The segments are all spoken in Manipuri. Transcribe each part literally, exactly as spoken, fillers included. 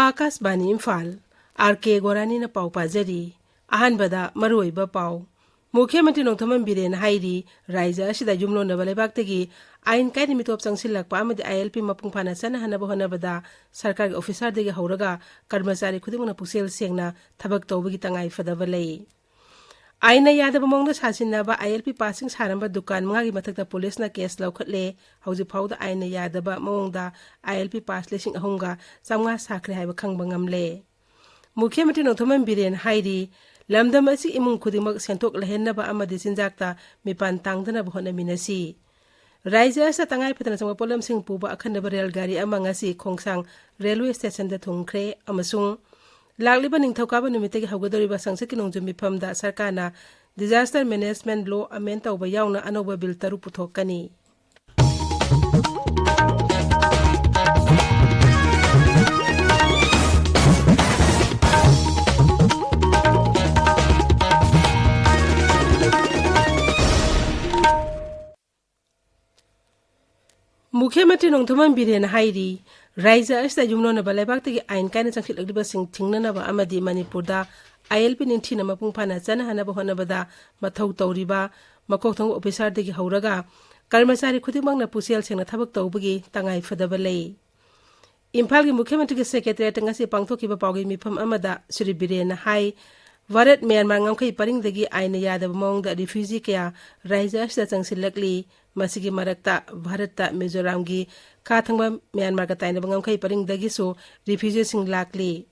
ꯑꯥꯀꯥꯁꯕꯥꯅꯤ ꯏꯝꯐꯥꯜ, ꯑꯥꯔ ꯀꯦ ꯒꯣꯔꯥꯅꯤꯅ ꯄꯥꯎ ꯄꯥꯖꯔꯤ꯫ ꯑꯍꯥꯟꯕꯗ ꯃꯔꯨꯑꯣꯏꯕ ꯄꯥꯎ꯫ ꯃꯨꯈ꯭ꯌ ꯃꯟꯇ꯭ꯔꯤ ꯅꯣꯡꯊꯣꯝꯕꯝ ꯕꯤꯔꯦꯟꯅ ꯍꯥꯏꯔꯤ, ꯔꯥꯖ꯭ꯌ ꯑꯁꯤꯗ ꯌꯨꯝꯂꯣꯟꯅꯕ ꯂꯩꯕꯥꯛꯇꯒꯤ ꯑꯥꯏꯟ ꯀꯥꯏꯅ ꯃꯤꯇꯣꯞ ꯆꯪꯁꯤꯜꯂꯛꯄ ꯑꯃꯗꯤ ꯑꯥꯏ ꯑꯦꯜ ꯄꯤ ꯃꯄꯨꯡ ꯐꯥꯅ ꯆꯠꯅꯍꯟꯅꯕ ꯍꯣꯠꯅꯕꯗ ꯁꯔꯀꯥꯔꯒꯤ ꯑꯣꯐꯤꯁꯥꯔꯗꯒꯤ ꯍꯧꯔꯒ ꯀꯔꯃꯆꯥꯔꯤ ꯈꯨꯗꯤꯡꯃꯛꯅ ꯄꯨꯛꯆꯦꯜ ꯁꯦꯡꯅ ꯊꯕꯛ ꯇꯧꯕꯒꯤ ꯇꯉꯥꯏ ꯐꯗꯕ ꯂꯩ꯫ ꯑꯥꯏꯟꯅ ꯌꯥꯗꯕ ꯃꯑꯣꯡꯗ ꯁꯥꯖꯤꯟꯅꯕ ꯑꯥꯏ ꯑꯦꯜ ꯄꯤ ꯄꯥꯁꯁꯤꯡ ꯁꯥꯔꯝꯕ ꯗꯨꯀꯥꯟ ꯃꯉꯥꯒꯤ ꯃꯊꯛꯇ ꯄꯨꯂꯤꯁꯅ ꯀꯦꯁ ꯂꯧꯈꯠꯂꯦ꯫ ꯍꯧꯖꯤꯛ ꯐꯥꯎꯗ ꯑꯥꯏꯟꯅ ꯌꯥꯗꯕ ꯃꯑꯣꯡꯗ ꯑꯥꯏ ꯑꯦꯜ ꯄꯤ ꯄꯥꯁ ꯂꯤꯁꯤꯡ ꯑꯍꯨꯝꯒ ꯆꯥꯝꯃꯉꯥ ꯁꯥꯈ꯭ꯔꯦ ꯍꯥꯏꯕ ꯈꯪꯕ ꯉꯝꯂꯦ꯫ ꯃꯨꯈ꯭ꯌ ꯃꯟꯇ꯭ꯔꯤ ꯅꯣꯡꯊꯣꯝꯕꯝ ꯕꯤꯔꯦꯟ ꯍꯥꯏꯔꯤ, ꯂꯝꯗꯝ ꯑꯁꯤꯒꯤ ꯏꯃꯨꯡ ꯈꯨꯗꯤꯡꯃꯛ ꯁꯦꯟꯊꯣꯛ ꯂꯩꯍꯟꯅꯕ ꯑꯃꯗꯤ ꯆꯤꯟꯖꯥꯛꯇ ꯃꯤꯄꯥꯟ ꯇꯥꯡꯗꯅꯕ ꯍꯣꯠꯅꯃꯤꯟꯅꯁꯤ꯫ ꯔꯥꯖ꯭ꯌ ꯑꯁꯤꯗ ꯇꯉꯥꯏ ꯐꯗꯅ ꯆꯪꯕ ꯄꯣꯠꯂꯝꯁꯤꯡ ꯄꯨꯕ ꯑꯈꯟꯅꯕ ꯔꯦꯜ ꯒꯥꯔꯤ ꯑꯃ ꯉꯁꯤ ꯈꯣꯡꯁꯥꯡ ꯔꯦꯜꯋꯦ ꯁ꯭ꯇꯦꯁꯟꯗ ꯊꯨꯡꯈ꯭ꯔꯦ ꯑꯃꯁꯨꯡ ꯂꯥꯛꯂꯤꯕ ꯅꯤꯡꯊꯧꯀꯥꯕ ꯅꯨꯃꯤꯠꯇꯒꯤ ꯍꯧꯒꯗꯧꯔꯤꯕ ꯁꯪꯁꯠꯀꯤ ꯅꯣꯡꯖꯨ ꯃꯤꯐꯝꯗ ꯁꯔꯀꯥꯔꯅ Disaster Management Law amend ꯇꯧꯕ ꯌꯥꯎꯅ ꯑꯅꯧꯕ ꯕꯤꯜ ꯇꯔꯨꯛ ꯄꯨꯊꯣꯛꯀꯅꯤ꯫ ꯃꯨꯈ꯭ꯌ ꯃꯟꯇ꯭ꯔꯤ ꯅꯣꯡꯊꯣꯝꯕꯝ ꯕꯤꯔꯦꯟꯅ ꯍꯥꯏꯔꯤ, ꯔꯥꯖ꯭ꯌ ꯑꯁꯤꯗ ꯌꯨꯝꯂꯣꯟꯅꯕ ꯂꯩꯕꯥꯛꯇꯒꯤ ꯑꯥꯏꯟ ꯀꯥꯏꯅ ꯆꯪꯁꯤꯜꯂꯛꯂꯤꯕꯁꯤꯡ ꯊꯤꯡꯅꯅꯕ ꯑꯃꯗꯤ ꯃꯅꯤꯄꯨꯔꯗ ꯑꯥꯏ ꯑꯦꯜ ꯄꯤ ꯅꯤꯡꯊꯤꯅ ꯃꯄꯨꯡ ꯐꯥꯅ ꯆꯠꯅꯍꯟꯅꯕ ꯍꯣꯠꯅꯕꯗ ꯃꯊꯧ ꯇꯧꯔꯤꯕ ꯃꯀꯣꯛ ꯊꯣꯡꯕ ꯑꯣꯐꯤꯁꯥꯔꯗꯒꯤ ꯍꯧꯔꯒ ꯀꯔꯃꯆꯥꯔꯤ ꯈꯨꯗꯤꯡꯃꯛꯅ ꯄꯨꯛꯆꯦꯜ ꯁꯦꯡꯅ ꯊꯕꯛ ꯇꯧꯕꯒꯤ ꯇꯉꯥꯏ ꯐꯗꯕ ꯂꯩ꯫ ꯏꯝꯐꯥꯜꯒꯤ ꯃꯨꯈ꯭ꯌ ꯃꯟꯇ꯭ꯔꯤꯒꯤ ꯁꯦꯀ꯭ꯔꯦꯇꯔꯤꯌꯦꯠꯇ ꯉꯁꯤ ꯄꯥꯡꯊꯣꯛꯈꯤꯕ ꯄꯥꯎꯒꯤ ꯃꯤꯐꯝ ꯑꯃꯗ ꯁ꯭ꯔꯤ ꯕꯤꯔꯦꯟꯅ ꯍꯥꯏ, ꯚꯥꯔꯠ ꯃ꯭ꯌꯥꯟꯃꯥꯔ ꯉꯝꯈꯩ ꯄꯔꯤꯡꯗꯒꯤ ꯑꯥꯏꯟꯅ ꯌꯥꯗꯕ ꯃꯑꯣꯡꯗ ꯔꯤꯐ꯭ꯌꯨꯖꯤ ꯀꯌꯥ ꯔꯥꯖ꯭ꯌ ꯑꯁꯤꯗ ꯆꯪꯁꯤꯜꯂꯛꯂꯤ꯫ ꯃꯁꯤꯒꯤ ꯃꯔꯛꯇ ꯚꯥꯔꯠꯇ ꯃꯤꯖꯣꯔꯥꯝꯒꯤ ꯈꯥ ꯊꯪꯕ ꯃ꯭ꯌꯥꯟꯃꯥꯔꯒ ꯇꯥꯏꯅꯕ ꯉꯝꯈꯩ ꯄꯔꯤꯡꯗꯒꯤꯁꯨ ꯔꯤꯐ꯭ꯌꯨꯖꯤꯁꯤꯡ ꯂꯥꯛꯂꯤ꯫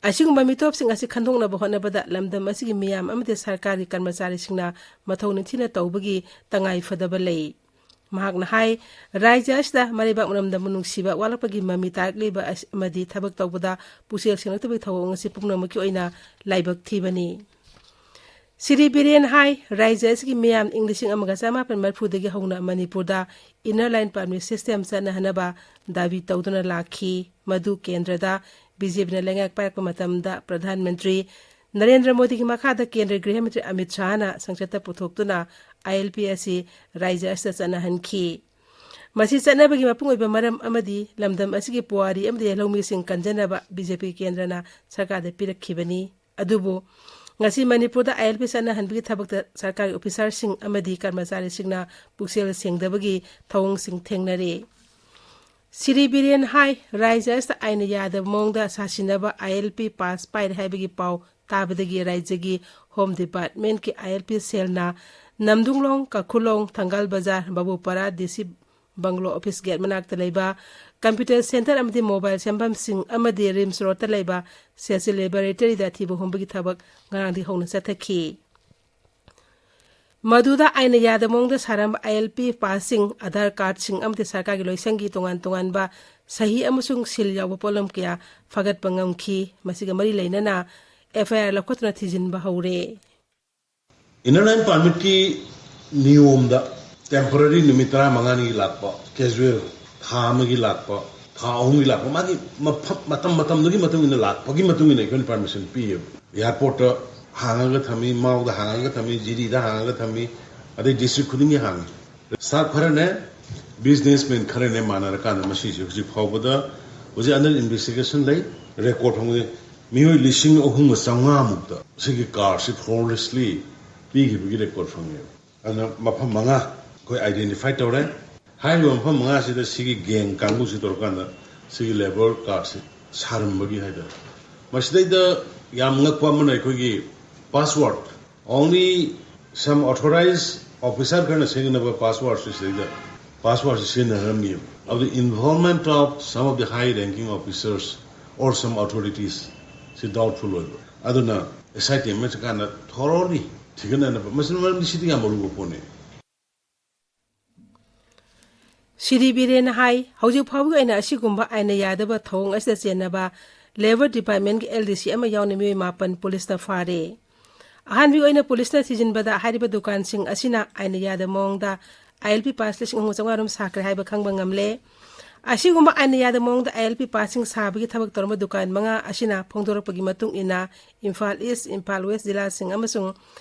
ꯑꯁꯤꯒꯨꯝꯕ ꯃꯤꯇꯣꯞꯁꯤꯡ ꯑꯁꯤ ꯈꯟꯗꯣꯛꯅꯕ ꯍꯣꯠꯅꯕꯗ ꯂꯝꯗꯝ ꯑꯁꯤꯒꯤ ꯃꯤꯌꯥꯝ ꯑꯃꯗꯤ ꯁꯔꯀꯥꯔꯒꯤ ꯀꯔꯃꯆꯥꯔꯤꯁꯤꯡꯅ ꯃꯊꯧ ꯅꯤꯡꯊꯤꯅ ꯇꯧꯕꯒꯤ ꯇꯉꯥꯏ ꯐꯗꯕ ꯂꯩ꯫ ꯃꯍꯥꯛꯅ ꯍꯥꯏ, ꯔꯥꯖ꯭ꯌ ꯑꯁꯤꯗ ꯃꯔꯩꯕꯥꯛ ꯃꯔꯝꯗꯝꯕꯨ ꯅꯨꯡꯁꯤꯕ ꯋꯥꯠꯂꯛꯄꯒꯤ ꯃꯃꯤ ꯇꯥꯔꯛꯂꯤꯕ ꯑꯁ-, ꯑꯃꯗꯤ ꯊꯕꯛ ꯇꯧꯕꯗ ꯄꯨꯛꯆꯦꯜ ꯁꯦꯡꯂꯛꯇꯕꯒꯤ ꯊꯧꯑꯣꯡ ꯑꯁꯤ ꯄꯨꯝꯅꯃꯛꯀꯤ ꯑꯣꯏꯅ ꯂꯥꯏꯕꯛ ꯊꯤꯕꯅꯤ꯫ ꯁ꯭ꯔꯤ ꯕꯤꯔꯦꯟ ꯍꯥꯏ, ꯔꯥꯖ꯭ꯌ ꯑꯁꯤꯒꯤ ꯃꯤꯌꯥꯝ ꯏꯪ ꯂꯤꯁꯤꯡ ꯑꯃꯒ ꯆꯃꯥꯄꯟ ꯃꯔꯤꯐꯨꯗꯒꯤ ꯍꯧꯅ ꯃꯅꯤꯄꯨꯔꯗ Inner Line Permit System ꯆꯠꯅꯍꯟꯅꯕ ꯗꯥꯕꯤ ꯇꯧꯗꯨꯅ ꯂꯥꯛꯈꯤ꯫ ꯃꯗꯨ ꯀꯦꯟꯗ꯭ꯔꯗ ꯕꯤ ꯖꯦ ꯄꯤꯅ ꯂꯩꯉꯥꯛ ꯄꯥꯏꯔꯛꯄ ꯃꯇꯝꯗ ꯄ꯭ꯔꯙꯥꯟ ꯃꯟꯇ꯭ꯔꯤ ꯅꯔꯦꯟꯗ꯭ꯔ ꯃꯣꯗꯤꯒꯤ ꯃꯈꯥꯗ ꯀꯦꯟꯗ꯭ꯔ ꯒ꯭ꯔꯤꯍ ꯃꯟꯇ꯭ꯔꯤ ꯑꯃꯤꯠ ꯁꯥꯍꯅ ꯁꯪꯁꯠꯇ ꯄꯨꯊꯣꯛꯇꯨꯅ ꯑꯥꯏ ꯑꯦꯜ ꯄꯤ ꯑꯁꯤ ꯔꯥꯖ꯭ꯌ ꯑꯁꯤꯗ ꯆꯠꯅꯍꯟꯈꯤ꯫ ꯃꯁꯤ ꯆꯠꯅꯕꯒꯤ ꯃꯄꯨꯡ ꯑꯣꯏꯕ ꯃꯔꯝ ꯑꯃꯗꯤ ꯂꯝꯗꯝ ꯑꯁꯤꯒꯤ ꯄꯨꯋꯥꯔꯤ ꯑꯃꯗꯤ ꯂꯧꯃꯤꯁꯤꯡ ꯀꯟꯖꯅꯕ ꯕꯤ ꯖꯦ ꯄꯤ ꯀꯦꯟꯗ꯭ꯔꯅ ꯁꯔꯀꯥꯔꯗ ꯄꯤꯔꯛꯈꯤꯕꯅꯤ꯫ ꯑꯗꯨꯕꯨ ꯉꯁꯤ ꯃꯅꯤꯄꯨꯔꯗ ꯑꯥꯏ ꯑꯦꯜ ꯄꯤ ꯆꯠꯅꯍꯟꯕꯒꯤ ꯊꯕꯛꯇ ꯁꯔꯀꯥꯔꯒꯤ ꯑꯣꯐꯤꯁꯥꯔꯁꯤꯡ ꯑꯃꯗꯤ ꯀꯔꯃꯆꯥꯔꯤꯁꯤꯡꯅ ꯄꯨꯛꯆꯦꯜ ꯁꯦꯡꯗꯕꯒꯤ ꯊꯧꯑꯣꯡꯁꯤꯡ ꯊꯦꯡꯅꯔꯦ꯫ ꯁꯤꯔꯤ ꯕꯤꯔꯦꯟ ꯍꯥꯏ, ꯔꯥꯏꯖ꯭ꯌ ꯑꯁꯤꯗ ꯑꯥꯏꯟꯅ ꯌꯥꯗꯕ ꯃꯑꯣꯡꯗ ꯁꯥꯁꯤꯟꯅꯕ ꯑꯥꯏ ꯑꯦꯜ ꯄꯤ ꯄꯥꯁ ꯄꯥꯏꯔꯦ ꯍꯥꯏꯕꯒꯤ ꯄꯥꯎ ꯇꯥꯕꯗꯒꯤ ꯔꯥꯏꯖ꯭ꯌꯒꯤ ꯍꯣꯝ ꯗꯤꯄꯥꯔꯠꯃꯦꯟꯠꯀꯤ ꯑꯥꯏ ꯑꯦꯜ ꯄꯤ ꯁꯦꯜꯅ ꯅꯝꯗꯨꯡꯂꯣꯡ, ꯀꯈꯨꯂꯣꯡ, ꯊꯪꯒꯥꯜ ꯕꯖꯥꯔ, ꯕꯥꯕꯨꯄꯥꯔꯥ, ꯗꯤ ꯁꯤ ꯕꯪꯒ꯭ꯂꯣ ꯑꯣꯐꯤꯁ ꯒꯦꯠ ꯃꯅꯥꯛꯇ ꯂꯩꯕ ꯀꯝꯄ꯭ꯌꯨꯇꯔ ꯁꯦꯟꯇꯔ ꯑꯃꯗꯤ ꯃꯣꯕꯥꯏꯜ ꯁꯦꯝꯐꯝꯁꯤꯡ ꯑꯃꯗꯤ ꯔꯤꯝꯁ ꯔꯣꯗꯇ ꯂꯩꯕ ꯁꯦꯜꯁꯤ ꯂꯦꯕꯣꯔꯦꯇꯔꯤꯗ ꯊꯤꯕ ꯍꯨꯝꯕꯒꯤ ꯊꯕꯛ ꯉꯔꯥꯡꯗꯒꯤ ꯍꯧꯅ ꯆꯠꯊꯈꯤ꯫ ꯃꯗꯨꯗ ꯑꯥꯏꯟꯅ ꯌꯥꯗꯕ ꯃꯑꯣꯡꯗ ꯁꯥꯔꯝꯕ ꯑꯥꯏ ꯑꯦꯜ ꯄꯤ ꯄꯥꯁꯁꯤꯡ, ꯑꯙꯥꯔ ꯀꯥꯔꯗꯁꯤꯡ ꯑꯃꯗꯤ ꯁꯔꯀꯥꯔꯒꯤ ꯂꯣꯏꯁꯪꯒꯤ ꯇꯣꯉꯥꯟ ꯇꯣꯉꯥꯟꯕ ꯁꯍꯤ ꯑꯃꯁꯨꯡ ꯁꯤꯜ ꯌꯥꯎꯕ ꯄꯣꯠꯂꯝ ꯀꯌꯥ ꯐꯥꯒꯠꯄ ꯉꯝꯈꯤ꯫ ꯃꯁꯤꯒ ꯃꯔꯤ ꯂꯩꯅꯅ ꯑꯦꯐ ꯑꯥꯏ ꯑꯥꯔ ꯂꯧꯈꯠꯇꯨꯅ ꯊꯤꯖꯤꯟꯕ ꯍꯧꯔꯦ꯫ ꯏꯅꯔ ꯂꯥꯏꯟ ꯄꯥꯔꯃꯤꯠꯀꯤ ꯅꯤꯌꯣꯝꯗ ꯇꯦꯝꯄꯔꯔꯤ ꯅꯨꯃꯤꯠ ꯇꯔꯥꯃꯉꯥꯅꯤꯒꯤ ꯂꯥꯛꯄ, ꯀꯦꯖꯨꯋꯦꯜ ꯊꯥ ꯑꯃꯒꯤ ꯂꯥꯛꯄ, ꯊꯥ ꯑꯍꯨꯝꯒꯤ ꯂꯥꯛꯄ, ꯃꯥꯒꯤ ꯃꯐꯝ, ꯃꯇꯝ ꯃꯇꯝꯗꯨꯒꯤ ꯃꯇꯨꯡ ꯏꯟꯅ ꯂꯥꯛꯄꯒꯤ ꯃꯇꯨꯡ ꯏꯟꯅ ꯑꯩꯈꯣꯏꯅ ꯄꯥꯔꯃꯤꯁꯟ ꯄꯤꯌꯦꯕ꯫ ꯑꯦꯌꯥꯔꯄꯣꯔꯠꯇ ꯍꯥꯡꯉꯒ ꯊꯝꯃꯤ, ꯃꯥꯎꯗ ꯍꯥꯡꯉꯒ ꯊꯝꯃꯤ, ꯖꯤꯔꯤꯗ ꯍꯥꯡꯉꯒ ꯊꯝꯃꯤ, ꯑꯗꯩ ꯗꯤꯁꯇ꯭ꯔꯤꯛ ꯈꯨꯗꯤꯡꯒꯤ ꯍꯥꯡꯉꯤ꯫ ꯁ꯭ꯇꯥꯐ ꯈꯔꯅꯦ, ꯕꯤꯖꯤꯅꯦꯁꯃꯦꯟ ꯈꯔꯅꯦ ꯃꯥꯟꯅꯔꯀꯥꯟꯗ ꯃꯁꯤꯁꯦ ꯍꯧꯖꯤꯛ ꯐꯥꯎꯕꯗ, ꯍꯧꯖꯤꯛ ꯑꯟꯗꯔ ꯏꯟꯚꯦꯁꯇꯤꯒꯦꯁꯟ ꯂꯩ, ꯔꯦꯀꯣꯔꯠ ꯐꯪꯕꯗ ꯃꯤꯑꯣꯏ ꯂꯤꯁꯤꯡ ꯑꯍꯨꯝꯒ ꯆꯥꯝꯃꯉꯥ ꯃꯨꯛꯇ ꯁꯤꯒꯤ ꯀꯥꯔꯗꯁꯤ ꯐ꯭ꯔꯣꯗꯂꯦꯁꯂꯤ ꯄꯤꯈꯤꯕꯒꯤ ꯔꯦꯀꯣꯔꯠ ꯐꯪꯉꯦꯕ꯫ ꯑꯗꯨꯅ ꯃꯐꯝ ꯃꯉꯥ ꯑꯩꯈꯣꯏ ꯑꯥꯏꯗꯦꯟꯇꯤꯐꯥꯏ ꯇꯧꯔꯦ꯫ ꯍꯥꯏꯔꯤꯕ ꯃꯐꯝ ꯃꯉꯥꯁꯤꯗ ꯁꯤꯒꯤ ꯒꯦꯡ ꯀꯥꯡꯕꯨꯁꯤ ꯇꯧꯔꯀꯥꯟꯗ ꯁꯤꯒꯤ ꯂꯦꯕꯔ ꯀꯥꯔꯗꯁꯤ ꯁꯥꯔꯝꯕꯒꯤ ꯍꯥꯏꯇꯥꯔꯦ꯫ ꯃꯁꯤꯗꯩꯗ ꯌꯥꯝ ꯉꯛꯄ ꯑꯃꯅ ꯑꯩꯈꯣꯏꯒꯤ password, only some authorized officer ꯈꯔꯅ ꯁꯤꯖꯤꯟꯅꯕ ꯄꯥꯁꯋꯥꯔꯗꯁꯤ ꯁꯤꯗꯩꯗ ꯄꯥꯁꯋꯥꯔꯗꯁꯤ ꯁꯤꯖꯤꯟꯅꯔꯝꯃꯤꯕ꯫ ꯑꯗꯨ involvement of some of the high ranking officers or some authorities ꯁꯤ ꯗꯥꯎꯠꯐꯨꯜ ꯑꯣꯏꯕ꯫ ꯑꯗꯨꯅ ꯑꯦꯁ ꯑꯥꯏ ꯇꯤ ꯑꯃ ꯆꯠꯀꯥꯟꯗ ꯊꯣꯔꯣꯂꯤ ꯊꯤꯒꯠꯅꯅꯕ, ꯃꯁꯤ ꯃꯔꯝꯗꯤ ꯁꯤꯗꯤ ꯌꯥꯝ ꯑꯔꯨꯕ ꯄꯣꯠꯅꯤ꯫ ꯁꯤꯔꯤ ꯕꯤꯔꯦꯟꯅ ꯍꯥꯏ, ꯍꯧꯖꯤꯛ ꯐꯥꯎꯕꯒꯤ ꯑꯣꯏꯅ ꯑꯁꯤꯒꯨꯝꯕ ꯑꯥꯏꯟꯅ ꯌꯥꯗꯕ ꯊꯧꯑꯣꯡ ꯑꯁꯤꯗ ꯆꯦꯟꯅꯕ ꯂꯦꯕꯔ ꯗꯤꯄꯥꯔꯠꯃꯦꯟꯒꯤ ꯑꯦꯜ ꯗꯤ ꯁꯤ ꯑꯃ ꯌꯥꯎꯅ ꯃꯤꯑꯣꯏ ꯃꯥꯄꯟ ꯄꯨꯂꯤꯁꯅ ꯐꯥꯔꯦ꯫ ꯑꯍꯥꯟꯕꯒꯤ ꯑꯣꯏꯅ ꯄꯨꯂꯤꯁꯅ ꯊꯤꯖꯤꯟꯕꯗ ꯍꯥꯏꯔꯤꯕ ꯗꯨꯀꯥꯟꯁꯤꯡ ꯑꯁꯤꯅ ꯑꯥꯏꯟꯅ ꯌꯥꯗꯕ ꯃꯑꯣꯡꯗ ꯑꯥꯏ ꯑꯦꯜ ꯄꯤ ꯄꯥꯁ ꯂꯤꯁꯤꯡ ꯑꯍꯨꯝ ꯆꯥꯝꯃꯉꯥ ꯔꯣꯝ ꯁꯥꯈ꯭ꯔꯦ ꯍꯥꯏꯕ ꯈꯪꯕ ꯉꯝꯂꯦ꯫ ꯑꯁꯤꯒꯨꯝꯕ ꯑꯥꯏꯟꯅ ꯌꯥꯗꯕ ꯃꯑꯣꯡꯗ ꯑꯥꯏ ꯑꯦꯜ ꯄꯤ ꯄꯥꯁꯁꯤꯡ ꯁꯥꯕꯒꯤ ꯊꯕꯛ ꯇꯧꯔꯝꯕ ꯗꯨꯀꯥꯟ ꯃꯉꯥ ꯑꯁꯤꯅ ꯐꯣꯡꯗꯣꯔꯛꯄꯒꯤ ꯃꯇꯨꯡ ꯏꯟꯅ ꯏꯝꯐꯥꯜ ꯏꯁ, ꯏꯝꯐꯥꯜ ꯋꯦꯁ ꯖꯤꯂꯥꯁꯤꯡ ꯑꯃꯁꯨꯡ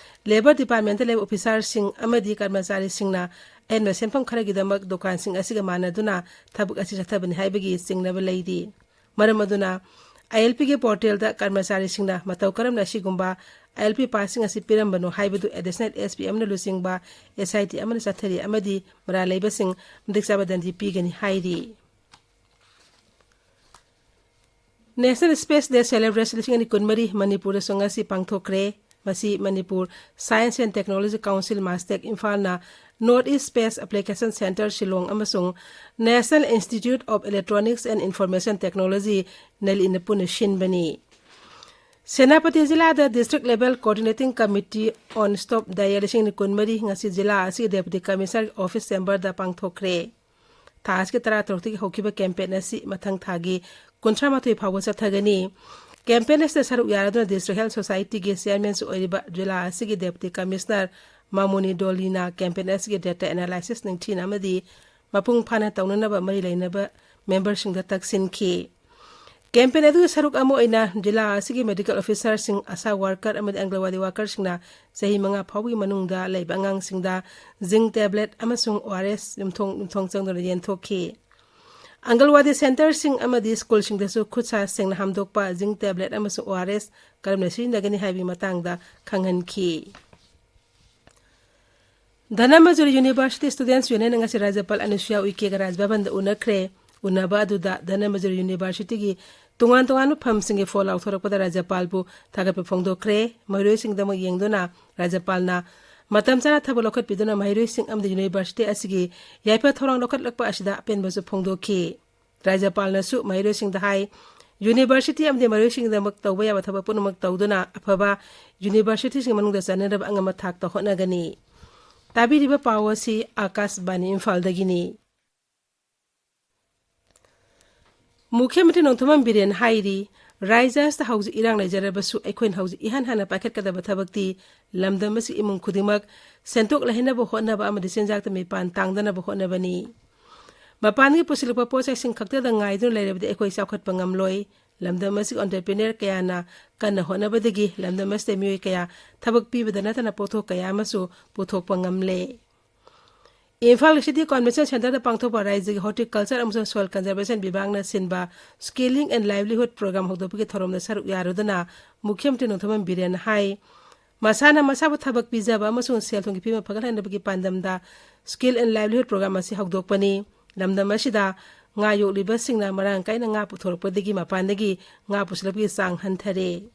ꯂꯦꯕꯔ ꯗꯤꯄꯥꯔꯠꯃꯦꯟꯇ ꯂꯩꯕ ꯑꯣꯐꯤꯁꯥꯔꯁꯤꯡ ꯑꯃꯗꯤ ꯀꯔꯃꯆꯥꯔꯤꯁꯤꯡꯅ ꯑꯍꯦꯟꯕ ꯁꯦꯟꯐꯝ ꯈꯔꯒꯤꯗꯃꯛ ꯗꯨꯀꯥꯟꯁꯤꯡ ꯑꯁꯤꯒ ꯃꯥꯟꯅꯗꯨꯅ ꯊꯕꯛ ꯑꯁꯤ ꯆꯠꯊꯕꯅꯤ ꯍꯥꯏꯕꯒꯤ ꯆꯤꯡꯅꯕ ꯂꯩꯔꯤ꯫ ꯃꯔꯝ ꯑꯗꯨꯅ, ꯑꯥꯏ ꯑꯦꯜ ꯄꯤꯒꯤ ꯄꯣꯔꯇꯦꯜꯗ ꯀꯔꯃꯆꯥꯔꯤꯁꯤꯡꯅ ꯃꯇꯧ ꯀꯔꯝꯅ ꯑꯁꯤꯒꯨꯝꯕ ꯑꯥꯏ ꯑꯦꯜ ꯄꯤ ꯄꯥꯁꯁꯤꯡ ꯑꯁꯤ ꯄꯤꯔꯝꯕꯅꯣ ꯍꯥꯏꯕꯗꯨ ꯑꯦꯗꯤꯁꯅꯦꯜ ꯑꯦꯁ ꯄꯤ ꯑꯃꯅ ꯂꯨꯆꯤꯡꯕ ꯑꯦꯁ ꯑꯥꯏ ꯇꯤ ꯑꯃꯅ ꯆꯠꯊꯔꯤ ꯑꯃꯗꯤ ꯃꯔꯥꯜ ꯂꯩꯕꯁꯤꯡ ꯃꯇꯤꯛ ꯆꯥꯕ ꯗꯟꯗꯤ ꯄꯤꯒꯅꯤ ꯍꯥꯏꯔꯤ꯫ National Space Day Celebration ꯂꯤꯁꯤꯡ ꯑꯅꯤ ꯀꯨꯟꯃꯔꯤ ꯃꯅꯤꯄꯨꯔꯗꯁꯨ ꯉꯁꯤ ꯄꯥꯡꯊꯣꯛꯈ꯭ꯔꯦ꯫ ꯃꯁꯤ Manipur Science and Technology Council, Mastek, ꯏꯝꯐꯥꯜꯅ North East Space Application Centre, Shillong ꯑꯃꯁꯨꯡ National Institute of Electronics and Information Technology, ꯅꯦꯂꯤꯅ ꯄꯨꯟꯅ ꯁꯤꯟꯕꯅꯤ꯫ ꯁꯦꯅꯥꯄꯇꯤ ꯖꯤꯂꯥꯗ District Level Coordinating Committee on Stop Diarrhoea ꯂꯤꯁꯤꯡ ꯑꯅꯤ ꯀꯨꯟꯃꯔꯤ ꯉꯁꯤ ꯖꯤꯂꯥ ꯑꯁꯤꯒꯤ Deputy Commissioner Office Chamberꯗ ꯄꯥꯡꯊꯣꯛꯈ꯭ꯔꯦ꯫ ꯊꯥ ꯑꯁꯤꯒꯤ ꯇꯔꯥꯇꯔꯨꯛꯇꯒꯤ ꯍꯧꯈꯤꯕ campaign ꯑꯁꯤ ꯃꯊꯪ ꯊꯥꯒꯤ ꯀꯨꯟꯊ꯭ꯔꯥ ꯃꯥꯊꯣꯏ ꯐꯥꯎꯕ ꯆꯠꯊꯒꯅꯤ꯫ Campaign ꯑꯁꯤꯗ ꯁꯔꯨꯛ ꯌꯥꯔꯗꯨꯅ District Health Societyꯒꯤ Chairmanꯁꯨ ꯑꯣꯏꯔꯤꯕ ꯖꯤꯂꯥ ꯑꯁꯤꯒꯤ Deputy Commissioner ꯃꯥꯃꯨꯅꯤ ꯗꯣꯂꯤꯅ campaign ꯑꯁꯤꯒꯤ data analysis ꯅꯤꯡꯊꯤꯅ ꯑꯃꯗꯤ ꯃꯄꯨꯡ ꯐꯥꯅ ꯇꯧꯅꯅꯕ ꯃꯔꯤ ꯂꯩꯅꯕ memberꯁꯤꯡꯗ ꯇꯛꯁꯤꯟꯈꯤ꯫ Campaign ꯑꯗꯨꯒꯤ ꯁꯔꯨꯛ ꯑꯃ ꯑꯣꯏꯅ ꯖꯤꯂꯥ ꯑꯁꯤꯒꯤ medical officerꯁꯤꯡ, ASHA worker ꯑꯃꯗꯤ ꯑꯪꯒꯜꯋꯥꯗꯤ workerꯁꯤꯡꯅ ꯆꯍꯤ ꯃꯉꯥ ꯐꯥꯎꯕꯒꯤ ꯃꯅꯨꯡꯗ ꯂꯩꯕ ꯑꯉꯥꯡꯁꯤꯡꯗ zinc tablet ꯑꯃꯁꯨꯡ ꯑꯣ ꯑꯥꯔ ꯑꯦꯁ ꯌꯨꯝꯊꯣꯡ ꯌꯨꯝꯊꯣꯡ ꯆꯪꯗꯨꯅ ꯌꯦꯟꯊꯣꯛꯈꯤ꯫ ꯑꯪꯒꯜꯋꯥꯗꯤ centreꯁꯤꯡ ꯑꯃꯗꯤ ꯁ꯭ꯀꯨꯜꯁꯤꯡꯗꯁꯨ ꯈꯨꯠ ꯁꯥ ꯁꯦꯡꯅ ꯍꯥꯝꯗꯣꯛꯄ, zinc tablet ꯑꯃꯁꯨꯡ ꯑꯣ ꯑꯥꯔ ꯑꯦꯁ ꯀꯔꯝꯅ ꯁꯤꯖꯤꯟꯅꯒꯅꯤ ꯍꯥꯏꯕꯒꯤ ꯃꯇꯥꯡꯗ ꯈꯪꯍꯟꯈꯤ꯫ ꯙꯅꯃꯟꯖꯨꯔꯤ University Students Union ꯉꯁꯤ ꯔꯥꯖ꯭ꯌꯄꯥꯜ ꯑꯅꯨꯁꯨꯌꯥ ꯎꯏꯀꯦꯒ ꯔꯥꯖ ꯚꯕꯟꯗ ꯎꯅꯈ꯭ꯔꯦ꯫ ꯎꯅꯕ ꯑꯗꯨꯗ ꯙꯅꯃꯟꯖꯨꯔꯤ Universityꯒꯤ ꯇꯣꯉꯥꯟ ꯇꯣꯉꯥꯟꯕ ꯐꯝꯁꯤꯡꯒꯤ ꯐꯣꯟ ꯂꯥꯎꯊꯣꯔꯛꯄꯗ ꯔꯥꯖ꯭ꯌꯄꯥꯜꯕꯨ ꯊꯥꯒꯠꯄ ꯐꯣꯡꯗꯣꯛꯈ꯭ꯔꯦ꯫ ꯃꯍꯩꯔꯣꯏꯁꯤꯡꯗꯃꯛ ꯌꯦꯡꯗꯨꯅ ꯔꯥꯖ꯭ꯌꯄꯥꯜꯅ ꯃꯇꯝ ꯆꯥꯅ ꯊꯕꯛ ꯂꯧꯈꯠꯄꯤꯗꯨꯅ ꯃꯍꯩꯔꯣꯏꯁꯤꯡ ꯑꯃꯗꯤ University ꯑꯁꯤꯒꯤ ꯌꯥꯏꯐ ꯊꯧꯔꯥꯡ ꯂꯧꯈꯠꯂꯛꯄ ꯑꯁꯤꯗ ꯑꯄꯦꯟꯕꯁꯨ ꯐꯣꯡꯗꯣꯛꯈꯤ꯫ ꯔꯥꯖ꯭ꯌꯄꯥꯜꯅꯁꯨ ꯃꯍꯩꯔꯣꯏꯁꯤꯡꯗ ꯍꯥꯏ, University ꯑꯃꯗꯤ ꯃꯍꯩꯔꯣꯏꯁꯤꯡꯒꯤꯗꯃꯛ ꯇꯧꯕ ꯌꯥꯕ ꯊꯕꯛ ꯄꯨꯝꯅꯃꯛ ꯇꯧꯗꯨꯅ ꯑꯐꯕ Universityꯁꯤꯡ ꯃꯅꯨꯡꯗ ꯆꯟꯅꯅꯕ ꯑꯉꯝꯕ ꯊꯥꯛꯇ ꯍꯣꯠꯅꯒꯅꯤ꯫ ꯇꯥꯕꯤꯔꯤꯕ ꯄꯥꯎ ꯑꯁꯤ ꯑꯥꯀꯥꯁꯕꯥꯅꯤ ꯏꯝꯐꯥꯜꯗꯒꯤꯅꯤ꯫ ꯃꯨꯈ꯭ꯌ ꯃꯟꯇ꯭ꯔꯤ ꯅꯣꯡꯊꯣꯝꯕꯝ ꯕꯤꯔꯦꯟ ꯍꯥꯏꯔꯤ, ꯔꯥꯏꯖ꯭ꯌ ꯑꯁꯤꯗ ꯍꯧꯖꯤꯛ ꯏꯔꯥꯡ ꯂꯩꯖꯔꯕꯁꯨ ꯑꯩꯈꯣꯏꯅ ꯍꯧꯖꯤꯛ ꯏꯍꯥꯟ ꯍꯥꯟꯅ ꯄꯥꯏꯈꯠꯀꯗꯕ ꯊꯕꯛꯇꯤ ꯂꯝꯗꯝ ꯑꯁꯤꯒꯤ ꯏꯃꯨꯡ ꯈꯨꯗꯤꯡꯃꯛ ꯁꯦꯟꯊꯣꯛ ꯂꯩꯍꯟꯅꯕ ꯍꯣꯠꯅꯕ ꯑꯃꯗꯤ ꯆꯤꯟꯖꯥꯛꯇ ꯃꯤꯄꯥꯟ ꯇꯥꯡꯗꯅꯕ ꯍꯣꯠꯅꯕꯅꯤ꯫ ꯃꯄꯥꯟꯗꯒꯤ ꯄꯨꯁꯤꯜꯂꯛꯄ ꯄꯣꯠ ꯆꯩꯁꯤꯡ ꯈꯛꯇꯗ ꯉꯥꯏꯗꯨꯅ ꯂꯩꯔꯕꯗꯤ ꯑꯩꯈꯣꯏ ꯆꯥꯎꯈꯠꯄ ꯉꯝꯂꯣꯏ꯫ ꯂꯝꯗꯝ ꯑꯁꯤꯒꯤ entrepreneur ꯀꯌꯥꯅ ꯀꯟꯅ ꯍꯣꯠꯅꯕꯗꯒꯤ ꯂꯝꯗꯝ ꯑꯁꯤꯗ ꯃꯤꯑꯣꯏ ꯀꯌꯥ ꯊꯕꯛ ꯄꯤꯕꯗ ꯅꯠꯇꯅ ꯄꯣꯠꯊꯣꯛ ꯀꯌꯥ ꯑꯃꯁꯨ ꯄꯨꯊꯣꯛꯄ ꯉꯝꯂꯦ꯫ ꯏꯝꯐꯥꯜ ꯁꯤꯇꯤ ꯀꯟꯚꯦꯟꯁꯟ ꯁꯦꯟꯇꯔꯗ ꯄꯥꯡꯊꯣꯛꯄ ꯔꯥꯏꯖ꯭ꯌꯒꯤ ꯍꯣꯔꯇꯤꯀꯜꯆꯔ ꯑꯃꯁꯨꯡ ꯁꯣꯏꯜ ꯀꯟꯖꯔꯕꯦꯁꯟ ꯕꯤꯚꯥꯒꯅ ꯁꯤꯟꯕ ꯁ꯭ꯀꯤꯂꯤꯡ ꯑꯦꯟ ꯂꯥꯏꯚꯂꯤꯍꯨꯗ ꯄ꯭ꯔꯣꯒ꯭ꯔꯥꯝ ꯍꯧꯗꯣꯛꯄꯒꯤ ꯊꯧꯔꯝꯗ ꯁꯔꯨꯛ ꯌꯥꯔꯨꯗꯨꯅ ꯃꯨꯈ꯭ꯌ ꯃꯟꯇ꯭ꯔꯤ ꯅꯣꯡꯊꯣꯝꯕꯝ ꯕꯤꯔꯦꯟꯅ ꯍꯥꯏ, ꯃꯁꯥꯅ ꯃꯁꯥꯕꯨ ꯊꯕꯛ ꯄꯤꯖꯕ ꯑꯃꯁꯨꯡ ꯁꯦꯜ ꯊꯨꯝꯒꯤ ꯐꯤꯕꯝ ꯐꯒꯠꯍꯟꯅꯕꯒꯤ ꯄꯥꯟꯗꯝꯗ ꯁ꯭ꯀꯤꯜ ꯑꯦꯟ ꯂꯥꯏꯚꯂꯤꯍꯨꯗ ꯄ꯭ꯔꯣꯒ꯭ꯔꯥꯝ ꯑꯁꯤ ꯍꯧꯗꯣꯛꯄꯅꯤ꯫ ꯂꯝꯗꯝ ꯑꯁꯤꯗ ꯉꯥ ꯌꯣꯛꯂꯤꯕꯁꯤꯡꯅ ꯃꯔꯥꯡ ꯀꯥꯏꯅ ꯉꯥ ꯄꯨꯊꯣꯔꯛꯄꯗꯒꯤ ꯃꯄꯥꯟꯗꯒꯤ ꯉꯥ ꯄꯨꯁꯤꯜꯂꯛꯄꯒꯤ ꯆꯥꯡ ꯍꯟꯊꯔꯦ꯫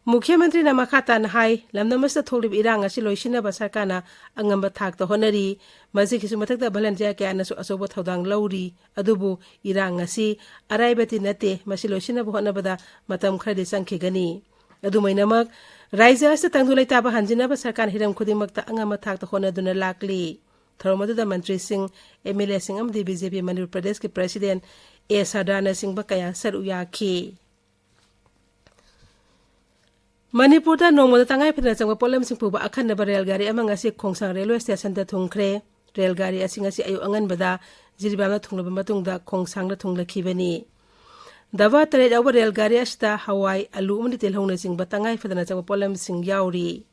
ꯃꯨꯈ꯭ꯌ ꯃꯟꯇ꯭ꯔꯤꯅ ꯃꯈꯥ ꯇꯥꯅ ꯍꯥꯏ, ꯂꯝꯗꯝ ꯑꯁꯤꯗ ꯊꯣꯛꯂꯤꯕ ꯏꯔꯥꯡ ꯑꯁꯤ ꯂꯣꯏꯁꯤꯟꯅꯕ ꯁꯔꯀꯥꯔꯅ ꯑꯉꯝꯕ ꯊꯥꯛꯇ ꯍꯣꯠꯅꯔꯤ꯫ ꯃꯁꯤꯒꯤꯁꯨ ꯃꯊꯛꯇ ꯚꯂꯟꯇꯤꯌꯥꯔ ꯀꯌꯥꯅꯁꯨ ꯑꯆꯧꯕ ꯊꯧꯗꯥꯡ ꯂꯧꯔꯤ꯫ ꯑꯗꯨꯕꯨ ꯏꯔꯥꯡ ꯑꯁꯤ ꯑꯔꯥꯏꯕꯗꯤ ꯅꯠꯇꯦ꯫ ꯃꯁꯤ ꯂꯣꯏꯁꯤꯟꯅꯕ ꯍꯣꯠꯅꯕꯗ ꯃꯇꯝ ꯈꯔꯗꯤ ꯆꯪꯈꯤꯒꯅꯤ꯫ ꯑꯗꯨꯃꯥꯏꯅꯃꯛ, ꯔꯥꯏꯖ꯭ꯌ ꯑꯁꯤꯗ ꯇꯪꯗꯨ ꯂꯩꯇꯥꯕ ꯍꯟꯖꯤꯟꯅꯕ ꯁꯔꯀꯥꯔꯅ ꯍꯤꯔꯝ ꯈꯨꯗꯤꯡꯃꯛꯇ ꯑꯉꯝꯕ ꯊꯥꯛꯇ ꯍꯣꯠꯅꯗꯨꯅ ꯂꯥꯛꯂꯤ꯫ ꯊꯧꯔꯝ ꯑꯗꯨꯗ ꯃꯟꯇ꯭ꯔꯤꯁꯤꯡ, ꯑꯦꯝ ꯑꯦꯜ ꯑꯦꯁꯤꯡ ꯑꯃꯗꯤ ꯕꯤ ꯖꯦ ꯄꯤ ꯃꯅꯤꯄꯨꯔ ꯄ꯭ꯔꯗꯦꯁꯀꯤ ꯄ꯭ꯔꯁꯤꯗꯦꯟ ꯑꯦ ꯁꯔꯗꯥꯔꯅꯆꯤꯡꯕ ꯀꯌꯥ ꯁꯔꯨꯛ ꯌꯥꯈꯤ꯫ ꯃꯅꯤꯄꯨꯔꯗ ꯅꯣꯡꯃꯗ ꯇꯉꯥꯏ ꯐꯗꯅ ꯆꯪꯕ ꯄꯣꯠꯂꯝꯁꯤꯡ ꯄꯨꯕ ꯑꯈꯟꯅꯕ ꯔꯦꯜ ꯒꯥꯔꯤ ꯑꯃ ꯉꯁꯤ ꯈꯣꯡꯁꯥꯡ ꯔꯦꯜꯋꯦ ꯁ꯭ꯇꯦꯁꯟꯗ ꯊꯨꯡꯈ꯭ꯔꯦ꯫ ꯔꯦꯜ ꯒꯥꯔꯤ ꯑꯁꯤ ꯉꯁꯤ ꯑꯌꯨꯛ ꯑꯉꯟꯕꯗ ꯖꯤꯔꯤꯕꯥꯝꯗ ꯊꯨꯡꯂꯕ ꯃꯇꯨꯡꯗ ꯈꯣꯡꯁꯥꯡꯗ ꯊꯨꯡꯂꯈꯤꯕꯅꯤ꯫ ꯗꯕꯥ ꯇꯔꯦꯠ ꯌꯥꯎꯕ ꯔꯦꯜ ꯒꯥꯔꯤ ꯑꯁꯤꯗ ꯍꯋꯥꯏ, ꯑꯂꯨ ꯑꯃꯗꯤ ꯇꯤꯜꯍꯧꯅꯆꯤꯡꯕ ꯇꯉꯥꯏ ꯐꯗꯅ ꯆꯪꯕ ꯄꯣꯠꯂꯝꯁꯤꯡ ꯌꯥꯎꯔꯤ꯫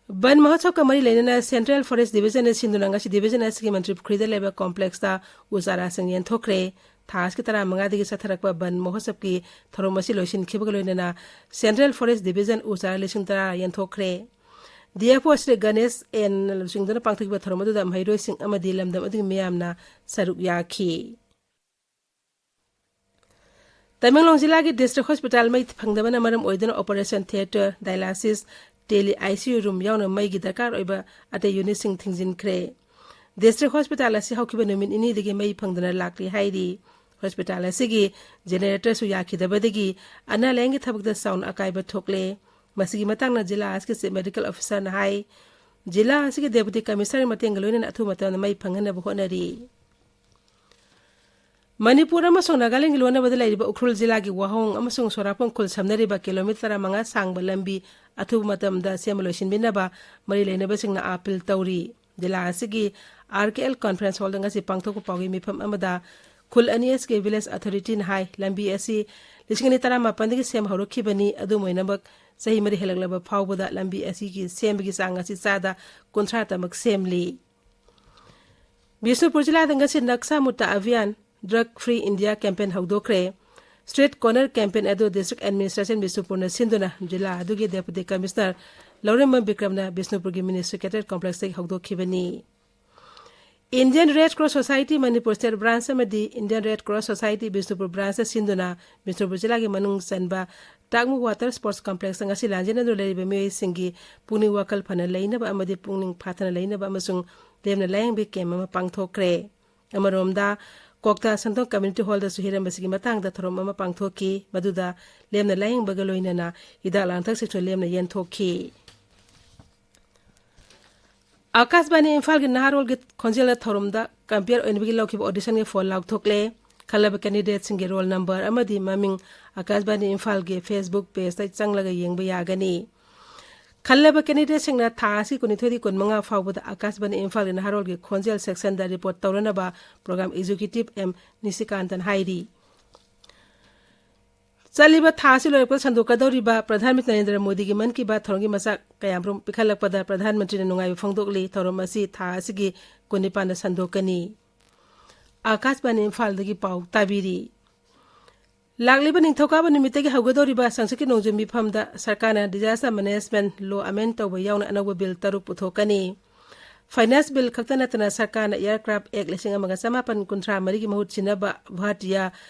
ꯕꯟ ꯃꯍꯣꯠꯁꯕꯀ ꯃꯔꯤ ꯂꯩꯅꯅ ꯁꯦꯟꯇ꯭ꯔꯦꯜ ꯐꯣꯔꯦꯁ ꯗꯤꯕꯤꯖꯟꯅ ꯁꯤꯟꯗꯨꯅ ꯉꯁꯤ ꯗꯤꯕꯤꯖꯟ ꯑꯁꯤꯒꯤ ꯃꯟꯇ꯭ꯔꯤ ꯄꯨꯈ꯭ꯔꯤꯗ ꯂꯩꯕ ꯀꯣꯝꯄ꯭ꯂꯦꯛꯁꯇ ꯎ ꯆꯥꯔꯥꯁꯤꯡ ꯌꯦꯟꯊꯣꯛꯈ꯭ꯔꯦ꯫ ꯊꯥ ꯑꯁꯤꯒꯤ ꯇꯔꯥꯃꯉꯥꯗꯒꯤ ꯆꯠꯊꯔꯛꯄ ꯕꯟ ꯃꯍꯣꯠꯁꯕꯀꯤ ꯊꯧꯔꯝ ꯑꯁꯤ ꯂꯣꯏꯁꯤꯟꯈꯤꯕꯒ ꯂꯣꯏꯅꯅ ꯁꯦꯟꯇ꯭ꯔꯦꯜ ꯐꯣꯔꯦꯁ ꯗꯤꯕꯤꯖꯟ ꯎ ꯆꯥꯔꯥ ꯂꯤꯁꯤꯡ ꯇꯔꯥ ꯌꯦꯟꯊꯣꯛꯈ꯭ꯔꯦ꯫ D F O Shri Ganesh and ꯂꯨꯆꯤꯡꯗꯨꯅ ꯄꯥꯡꯊꯣꯛꯈꯤꯕ ꯊꯧꯔꯝ ꯑꯗꯨꯗ ꯃꯍꯩꯔꯣꯏꯁꯤꯡ ꯑꯃꯗꯤ ꯂꯝꯗꯝ ꯑꯗꯨꯒꯤ ꯃꯤꯌꯥꯝꯅ ꯁꯔꯨꯛ ꯌꯥꯈꯤ꯫ ꯇꯃꯦꯡꯂꯣꯡ ꯖꯤꯂꯥꯒꯤ ꯗꯤꯁꯇ꯭ꯔꯤꯛ ꯍꯣꯁꯄꯤꯇꯥꯜ ꯃꯩ ꯐꯪꯗꯕꯅ ꯃꯔꯝ ꯑꯣꯏꯗꯨꯅ operation theatre, dialysis, tele I C U room ꯌꯥꯎꯅ ꯃꯩꯒꯤ ꯗꯔꯀꯥꯔ ꯑꯣꯏꯕ ꯑꯇꯩ ꯌꯨꯅꯤꯠꯁꯤꯡ ꯊꯤꯡꯖꯤꯟꯈ꯭ꯔꯦ꯫ ꯗꯤꯁꯇ꯭ꯔꯤꯛ ꯍꯣꯁꯄꯤꯇꯥꯜ ꯑꯁꯤ ꯍꯧꯈꯤꯕ ꯅꯨꯃꯤꯠ ꯅꯤꯅꯤꯗꯒꯤ ꯃꯩ ꯐꯪꯗꯅ ꯂꯥꯛꯂꯤ ꯍꯥꯏꯔꯤ꯫ ꯍꯣꯁꯄꯤꯇꯥꯜ ꯑꯁꯤꯒꯤ ꯖꯦꯅꯦꯔꯦꯇꯔꯁꯨ ꯌꯥꯈꯤꯗꯕꯗꯒꯤ ꯑꯅꯥ ꯂꯥꯌꯦꯡꯒꯤ ꯊꯕꯛꯇ ꯆꯥꯎꯅ ꯑꯀꯥꯏꯕ ꯊꯣꯛꯂꯦ꯫ ꯃꯁꯤꯒꯤ ꯃꯇꯥꯡꯗ ꯖꯤꯂꯥ ꯑꯁꯤꯒꯤ ꯆꯤꯐ ꯃꯦꯗꯤꯀꯦꯜ ꯑꯣꯐꯤꯁꯥꯔꯅ ꯍꯥꯏ, ꯖꯤꯂꯥ ꯑꯁꯤꯒꯤ ꯗꯦꯄꯨꯇꯤ ꯀꯃꯤꯁꯅꯔꯒꯤ ꯃꯇꯦꯡꯒ ꯂꯣꯏꯅꯅ ꯑꯊꯨꯕ ꯃꯇꯝꯗ ꯃꯩ ꯐꯪꯍꯟꯅꯕ ꯍꯣꯠꯅꯔꯤ꯫ ꯃꯅꯤꯄꯨꯔ ꯑꯃꯁꯨꯡ ꯅꯥꯒꯥꯂꯦꯟꯒꯤ ꯂꯣꯟꯅꯕꯗ ꯂꯩꯔꯤꯕ ꯎꯈ꯭ꯔꯨꯜ ꯖꯤꯂꯥꯒꯤ ꯋꯥꯍꯣꯡ ꯑꯃꯁꯨꯡ ꯁꯣꯔꯥꯄꯣꯟ ꯈꯨꯜ ꯁꯝꯅꯔꯤꯕ ꯀꯤꯂꯣꯃꯤꯇꯔ ꯇꯔꯥꯃꯉꯥ ꯁꯥꯡꯕ ꯂꯝꯕꯤ ꯑꯊꯨꯕ ꯃꯇꯝꯗ ꯁꯦꯝꯕ ꯂꯣꯏꯁꯤꯟꯕꯤꯅꯕ ꯃꯔꯤ ꯂꯩꯅꯕꯁꯤꯡꯅ ꯑꯥꯄꯤꯜ ꯇꯧꯔꯤ꯫ ꯖꯤꯂꯥ ꯑꯁꯤꯒꯤ ꯑꯥꯔ ꯀꯦ ꯑꯦꯜ ꯀꯣꯟꯐ꯭ꯔꯦꯟꯁ ꯍꯣꯜꯗ ꯉꯁꯤ ꯄꯥꯡꯊꯣꯛꯄ ꯄꯥꯎꯒꯤ ꯃꯤꯐꯝ ꯑꯃꯗ ꯈꯨꯜ ꯑꯅꯤ ꯑꯁꯤꯒꯤ ꯚꯤꯂꯦꯖ ꯑꯊꯣꯔꯤꯇꯤꯅ ꯍꯥꯏ, ꯂꯝꯕꯤ ꯑꯁꯤ ꯂꯤꯁꯤꯡ ꯑꯅꯤ ꯇꯔꯥꯃꯥꯄꯟꯗꯒꯤ ꯁꯦꯝ ꯍꯧꯔꯛꯈꯤꯕꯅꯤ꯫ ꯑꯗꯨꯝ ꯑꯣꯏꯅꯃꯛ, ꯆꯍꯤ ꯃꯔꯤ ꯍꯦꯜꯂꯛꯂꯕ ꯐꯥꯎꯕꯗ ꯂꯝꯕꯤ ꯑꯁꯤꯒꯤ ꯁꯦꯝꯕꯒꯤ ꯆꯥꯡ ꯑꯁꯤ ꯆꯥꯗ ꯀꯨꯟꯊ꯭ꯔꯥ ꯇꯃꯛ ꯁꯦꯝꯂꯤ꯫ ꯕꯤꯁꯅꯨꯄꯨꯔ ꯖꯤꯂꯥꯗ ꯉꯁꯤ Nasha Mukt Abhiyan, drug free India campaign ꯍꯧꯗꯣꯛꯈ꯭ꯔꯦ꯫ ꯁ꯭ꯇ꯭ꯔꯤꯠ ꯀꯣꯔꯅꯔ ꯀꯦꯝꯄꯦꯟ ꯑꯗꯨ ꯗꯤꯁꯇ꯭ꯔꯤꯛ ꯑꯦꯗꯃꯤꯅꯤꯁꯇ꯭ꯔꯦꯁꯟ ꯕꯤꯁꯅꯨꯄꯨꯔꯅ ꯁꯤꯟꯗꯨꯅ ꯖꯤꯂꯥ ꯑꯗꯨꯒꯤ ꯗꯦꯄꯨꯇꯤ ꯀꯃꯤꯁꯅꯔ ꯂꯧꯔꯦꯝꯕꯝ ꯕꯤꯀ꯭ꯔꯝꯅ ꯕꯤꯁꯅꯨꯄꯨꯔꯒꯤ ꯃꯤꯅꯤ ꯁꯦꯀ꯭ꯔꯦꯇꯔꯤꯌꯦꯠ ꯀꯣꯝꯄ꯭ꯂꯦꯛꯁꯇꯒꯤ ꯍꯧꯗꯣꯛꯈꯤꯕꯅꯤ꯫ Indian red cross society Manipur state branch ꯑꯃꯗꯤ Indian red cross society Bishnupur ꯕ꯭ꯔꯥꯟꯁꯅ ꯁꯤꯟꯗꯨꯅ ꯕꯤꯁꯅꯨꯄꯨꯔ ꯖꯤꯂꯥꯒꯤ ꯃꯅꯨꯡ ꯆꯟꯕ ꯇꯥꯛꯃꯨ ꯋꯥꯇꯔ ꯁ꯭ꯄꯣꯔꯠꯁ ꯀꯝꯄ꯭ꯂꯦꯛꯁꯇ ꯉꯁꯤ ꯂꯥꯟꯖꯦꯟꯅꯗꯨꯅ ꯂꯩꯔꯤꯕ ꯃꯤꯑꯣꯏꯁꯤꯡꯒꯤ ꯄꯨꯛꯅꯤꯡ ꯋꯥꯈꯜ ꯐꯅ ꯂꯩꯅꯕ ꯑꯃꯗꯤ ꯄꯨꯛꯅꯤꯡ ꯐꯥꯊꯅ ꯂꯩꯅꯕ ꯑꯃꯁꯨꯡ ꯂꯦꯝꯅ ꯂꯥꯌꯦꯡꯕꯒꯤ ꯀꯦꯝꯞ ꯑꯃ ꯄꯥꯡꯊꯣꯛꯈ꯭ꯔꯦ꯫ ꯑꯃꯔꯣꯝꯗ, ꯀꯣꯛꯇꯥ ꯁꯟꯇꯣꯡ ꯀꯝꯃ꯭ꯌꯨꯅꯤꯇꯤ ꯍꯣꯜꯗꯁꯨ ꯍꯤꯔꯝ ꯑꯁꯤꯒꯤ ꯃꯇꯥꯡꯗ ꯊꯧꯔꯝ ꯑꯃ ꯄꯥꯡꯊꯣꯛꯈꯤ, ꯃꯗꯨꯗ ꯂꯦꯝꯅ ꯂꯥꯌꯦꯡꯕꯒ ꯂꯣꯏꯅꯅ ꯍꯤꯗꯥꯛ ꯂꯥꯡꯊꯛꯁꯤꯡꯁꯨ ꯂꯦꯝꯅ ꯌꯦꯟꯊꯣꯛꯈꯤ꯫ ꯑꯥꯀꯥꯁꯕꯥꯅꯤ ꯏꯝꯐꯥꯜꯒꯤ ꯅꯍꯥꯔꯣꯜꯒꯤ ꯈꯣꯟꯖꯦꯜꯗ ꯊꯧꯔꯝꯗ ꯀꯝꯄꯤꯌꯔ ꯑꯣꯏꯅꯕꯒꯤ ꯂꯧꯈꯤꯕ ꯑꯣꯗꯤꯁꯟꯒꯤ ꯐꯣꯜ ꯂꯥꯎꯊꯣꯛꯂꯦ꯫ ꯈꯜꯂꯕ ꯀꯦꯟꯗꯤꯗꯦꯠꯁꯤꯡꯒꯤ ꯔꯣꯜ ꯅꯝꯕꯔ ꯑꯃꯗꯤ ꯃꯃꯤꯡ ꯑꯥꯀꯥꯁꯕꯥꯅꯤ ꯏꯝꯐꯥꯜꯒꯤ ꯐꯦꯁꯕꯨꯛ ꯄꯦꯖꯇ ꯆꯪꯂꯒ ꯌꯦꯡꯕ ꯌꯥꯒꯅꯤ꯫ ꯈꯜꯂꯕ ꯀꯦꯟꯗꯤꯗꯦꯠꯁꯤꯡꯅ ꯊꯥ ꯑꯁꯤ ꯀꯨꯟꯅꯤꯊꯣꯏꯗꯒꯤ ꯀꯨꯟꯃꯉꯥ ꯐꯥꯎꯕꯗ ꯑꯥꯀꯥꯁꯕꯥꯅꯤ ꯏꯝꯐꯥꯜꯒꯤ ꯅꯍꯥꯔꯣꯜꯒꯤ ꯈꯣꯟꯖꯦꯜ ꯁꯦꯛꯁꯟꯗ ꯔꯤꯄꯣꯔꯠ ꯇꯧꯅꯅꯕ ꯄ꯭ꯔꯣꯒ꯭ꯔꯥꯝ ꯑꯦꯛꯖꯤꯀ꯭ꯌꯨꯇꯤꯚ ꯑꯦꯝ ꯅꯤꯁꯤꯀꯥꯟꯇꯟ ꯍꯥꯏꯔꯤ꯫ ꯆꯠꯂꯤꯕ ꯊꯥ ꯑꯁꯤ ꯂꯣꯏꯔꯛꯄꯗ ꯁꯟꯗꯣꯛꯀꯗꯧꯔꯤꯕ ꯄ꯭ꯔꯙꯥꯟ ꯃꯟꯇ꯭ꯔꯤ ꯅꯔꯦꯟꯗ꯭ꯔ ꯃꯣꯗꯤꯒꯤ ꯃꯟ ꯀꯤ ꯕꯥꯠ ꯊꯧꯔꯝꯒꯤ ꯃꯆꯥꯛ ꯀꯌꯥꯃꯔꯨꯝ ꯄꯤꯈꯠꯂꯛꯄꯗ ꯄ꯭ꯔꯙꯥꯟ ꯃꯟꯇ꯭ꯔꯤꯅ ꯅꯨꯡꯉꯥꯏꯕ ꯐꯣꯡꯗꯣꯛꯂꯤ꯫ ꯊꯧꯔꯝ ꯑꯁꯤ ꯊꯥ ꯑꯁꯤꯒꯤ ꯀꯨꯟꯅꯤꯄꯥꯟꯗ ꯁꯟꯗꯣꯛꯀꯅꯤ꯫ ꯑꯥꯀꯥꯁꯕꯥꯅꯤ ꯏꯝꯐꯥꯜꯗꯒꯤ ꯄꯥꯎ ꯇꯥꯕꯤꯔꯤ꯫ ꯂꯥꯛꯂꯤꯕ ꯅꯤꯡꯊꯧꯀꯥꯕ ꯅꯨꯃꯤꯠꯇꯒꯤ ꯍꯧꯒꯗꯧꯔꯤꯕ ꯁꯪꯁꯀ꯭ꯔꯤꯠꯀꯤ ꯅꯣꯡꯖꯨ ꯃꯤꯐꯝꯗ ꯁꯔꯀꯥꯔꯅ disaster management law amend ꯇꯧꯕ ꯌꯥꯎꯅ ꯑꯅꯧꯕ ꯕꯤꯜ ꯇꯔꯨꯛ ꯄꯨꯊꯣꯛꯀꯅꯤ꯫ ꯐꯥꯏꯅꯥꯟꯁ ꯕꯤꯜ ꯈꯛꯇ ꯅꯠꯇꯅ ꯁꯔꯀꯥꯔꯅ ꯑꯦꯌꯔꯀ꯭ꯔꯥꯐ ꯑꯦꯛ ꯂꯤꯁꯤꯡ ꯑꯃꯒ ꯆꯃꯥꯄꯟ ꯀꯨꯟꯊ꯭ꯔꯥ ꯃꯔꯤꯒꯤ ꯃꯍꯨꯠ ꯁꯤꯟꯅꯕ ꯚꯥꯔꯇꯤꯌꯥ